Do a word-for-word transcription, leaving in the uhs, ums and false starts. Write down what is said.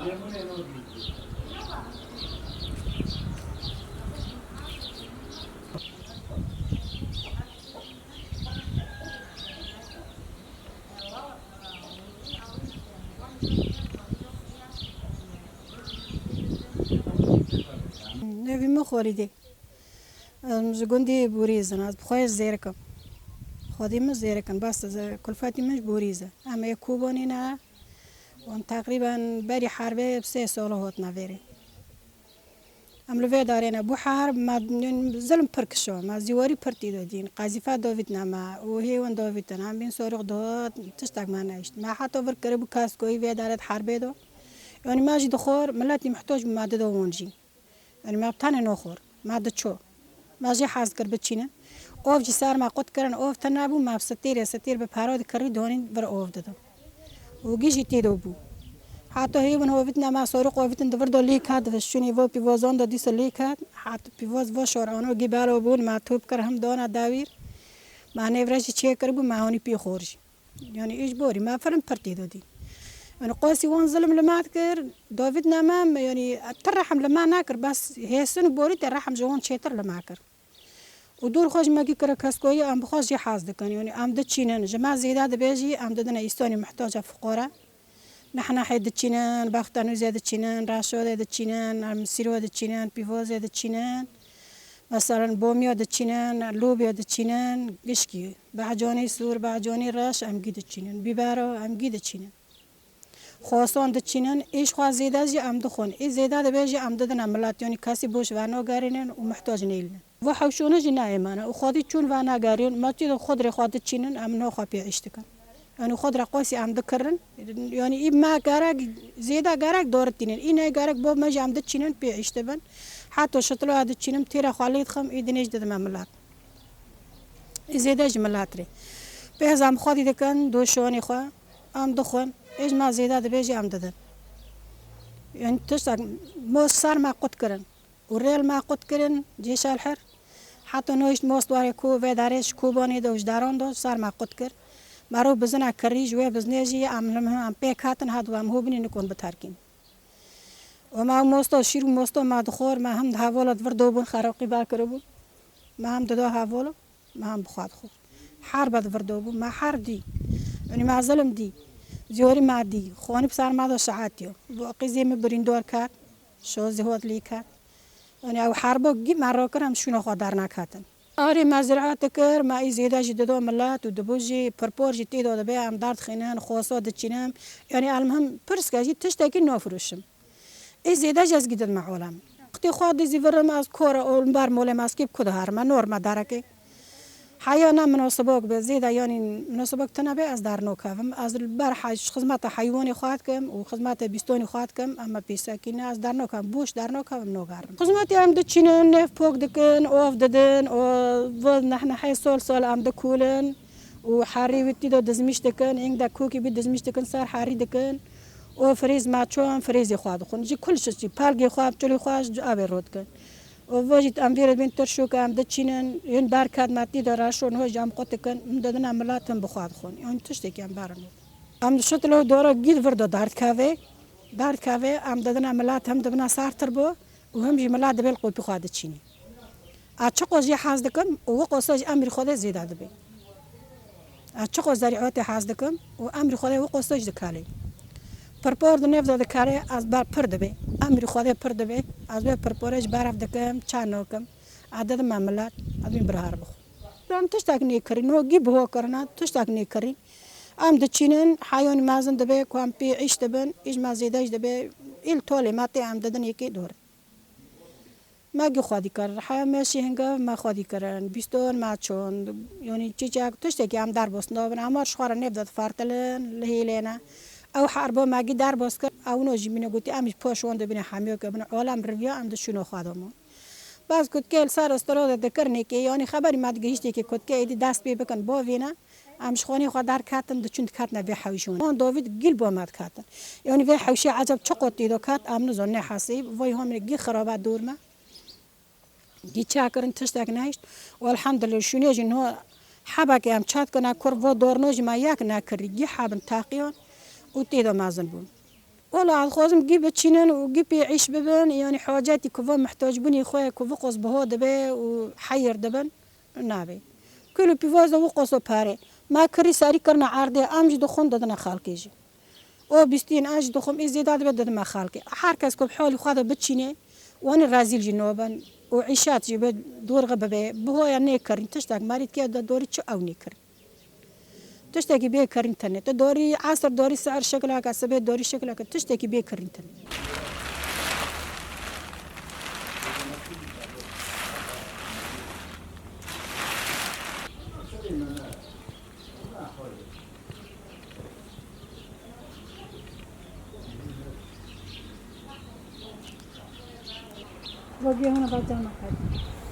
Nevî min Xolîdê. Em ji gundî Borîz in. Ez bi xwe ji Zêrik im. Xwedî min Zêrik in. Bes ez, kulfetî min ji Borîz e. Em ê Kobanê ne. Wan teqrîben berî herbê bi sê sala hotine vêrê. Em li vê darê ne. Bû herb, me, zilm pir kişo. Me zîwarî pir tî dodîn. Qezîfe davîtine me. Û hêwan davîtin. Em bîn sorix dihat, tiştek me nehişt. Me heta vir kiribû kaskoyî vê darê di herbê de. Yanî me jî dixwar, miletî muhtac bû me dido wan jî. Yanî me bi tenê noxwar. Me diço. Me jê hez kir biçînin. Ov jî ser me qut kirin, ov tune bû, me bi sitîrê, sitîr bi pera dikirî, donîn vir ov didin. Û gî jî tê de bû. Heta hêvin hovîtine me soriq hovîtin di vir de lê ket, di şûnê vo pîvozan de dîsa lê ket. Hat pîvoz vo şor ano gî belo bûn, me top kir him dana dawîr. Me nêvre jî çê kiribû, me honî pê xor jî. Yanî îj borî me film pir tê dodî. Yanî qasî wan zilm li me dikir, davîtine me, yanî ti rehm li me nekir, bes hêsin û borî te rehm ji wan çêtir li me kir. Û dûr xwe ji me gî kire keskoyî, em bi xwe jî hez dikin. Yanî em diçînin, ji me zêde dibe jî, em didine îsonî muhtaca fiqara. Nehnehê diçînin, bextenûzê diçînin, reşodê diçînin, em sîro diçînin, pîvozê diçînin. Meselen, bomya diçînin, lobya diçînin, gişkî. Behcanî sûr, behcanî reş, em gî diçînin. Bîbero, em gî diçînin. Xosan diçînin, ê ji xwe zêde jî em dixwin. Ê zêde dibe jî em didine milet, yanî kesî boş venagerînin û muhtac nêlînin. Va hewşûne jî nayê me ne û xwedî çûn venagerîn, me tî de xwe dirê xwe diçînin, em niha xwe pê îş dikin. Yanî xwe dire qasî em dikirin, yanî î me gerek, zêde gerek daritînin. Î ne gerek bo me jî em diçînin pê îş dibin. Heta şitila diçînim, têra xwe lê dixim, î dinê jî didime milet. Î zêde ji milet rê. Pê ez em xwedî dikin, doşonê xwe. Em dixwin, ê ji me zêde dibe jî em didin. Yanî tiştek mo ser me qut kirin û rê li me qut kirin, cêşa li her. Heta no hişt most warê ku vê darê ji Kobanê de û ji daran de ser me qut kir. Me ro bizina kirî, ji wê biznê jî em li em pêk hatin, hat em hûbinî nikon biterkîn. Û me mosto, şîr û mosto me dixwar, me hem di hevala di vir dobûn, xeraqî ber kiribûn. Me hem dida hevala. Me hem bi xwe dixwar. Herbe di vir de bû, me herb dî. Yanî me zilim dî. Zîwarî me dî. Xwanî bi ser me de şehetiya. Bo qîzê min birîndar ket. Şo zîhot lê ket. Yanî ew herbo gî me rakir em şûna xwe derneketin. Arê me ziraet dikir, me î zêde jî dido milet û dibû jî pirpor jî tê de dibe, em derdixînin, xoso diçînim. Yanî elmihim pirske jî tiştekî nafirûşim. Ê zêde ji ez gî didime olem. Qutê xwe dizî virim ez kor û li ber molê me ez kê bi ku diherime, norme dereke. Heya ne minasibok be, zêde yanî minasibok tune be ez dernokevim. Ez li ber he-, xizmeta heywanê xwe dikim û xizmeta bîstonê xwe dikim, ema pêsekî ne ez dernokevim, boş dernokevim nogerim. Xizmetê em diçînin, nêv pok dikin, ov didin, û vo nehnehê sol sol em dikulin û herî wî tî de dizmîş dikin, êng de kokî bî dizmîş dikin, ser herî dikin. O firêz me çon firêzê xwe dixwin. Ji kul şişî, pelgê xwe, çilê xwe ji avê rot kin. O vo jî em vêre bên tirşo ke em diçînin, yên derket me tî de reşon ho jî em qut dikin, em didine milet him bi xwe dixwin. Yan tiştekî em berin. Em şitilo dora gî vir de derdkeve, derdkeve, em didine milet him dibine sertir bo û him jî milet dibê li qopî xwe diçînî. Ez çiqo jê hez dikim û wiqo jî emrî Xwedê zêde dibe. Ez çiqo zerîetê hez dikim û emrî Xwedê wiqo jî dikelê. Pirpor di nêv de dikelê, ez ber pir dibe. Emrî Xwedê pir dibe. Ez wê pirporê ji berev dikim, çar nakim. Ez didime milet, ez wî bir her bixwe. Em tiştek nêkirî, no gî biho kirine, tiştek nêkirî. Em diçînin, heyanî mezin dibe ku em pê îş dibin, îş me zêde jî dibe. Îl tolê me tê em didin yekê dor. Me gî xwedî kir. Heya me şî hingav me xwedî kirin. Bîston me çond. Yanî çîçek tiştekî em derbas nabin. Em ar ji xwe re nêv de difertilin, li hêlê ne. Ew herbo me gî derbas kir. Ew no jî mîne gotî, em jî paş wan dibîne hemiyo ke bin. Olem riviya em di şûno xwe de mon. Bes kutkê li ser ostoro de dikir nêkê. Yanî xeberî me digihîştê ke kutkê êdî dest pê bikin bavêne. Em ji xwanê xwe derketin, diçûn diketine vê hewşê wan. Wan Dawîd gîl bo me diketin. Yanî vê hewşê eceb çi qot tê de ket, em nizon nehesîb. Vay homrê gî xirabe dor me. Gî çakirin tiştek nehişt. Û elhamdulillah şûnê jî no hebekê em çat kine kur vo dorno jî me yek nekirî. Gî hebin teqiyan û tê de mezin bûn. Wela ez dixwazim gî biçînin û gî pê îş bibin, yanî hacetî ku va mihtacbûnê xwe ye ku viqos biho dibe û heyir dibin, nabe. Kul û pîvoz de viqos o pare. Me kirî serî kirine erdê, em jî dixwin didine xelkê jî. O bîstîn ez jî dixwim, ê zêde dibe didime xelkê. Her kes ku bi halî xwe de biçîne, wanî rezîl jî nobin û îşat jî bi dorî bibe. Bihoya nêkirîn, tiştek merî dike de dorî çi ew nêkirîn. Tiştekî bê kirîn tenê. Tu dorî esr dorî seher şekilake, sibê dorî şekilake, tiştekî bê kirîn tenê. Vagê hona ba cama xwe.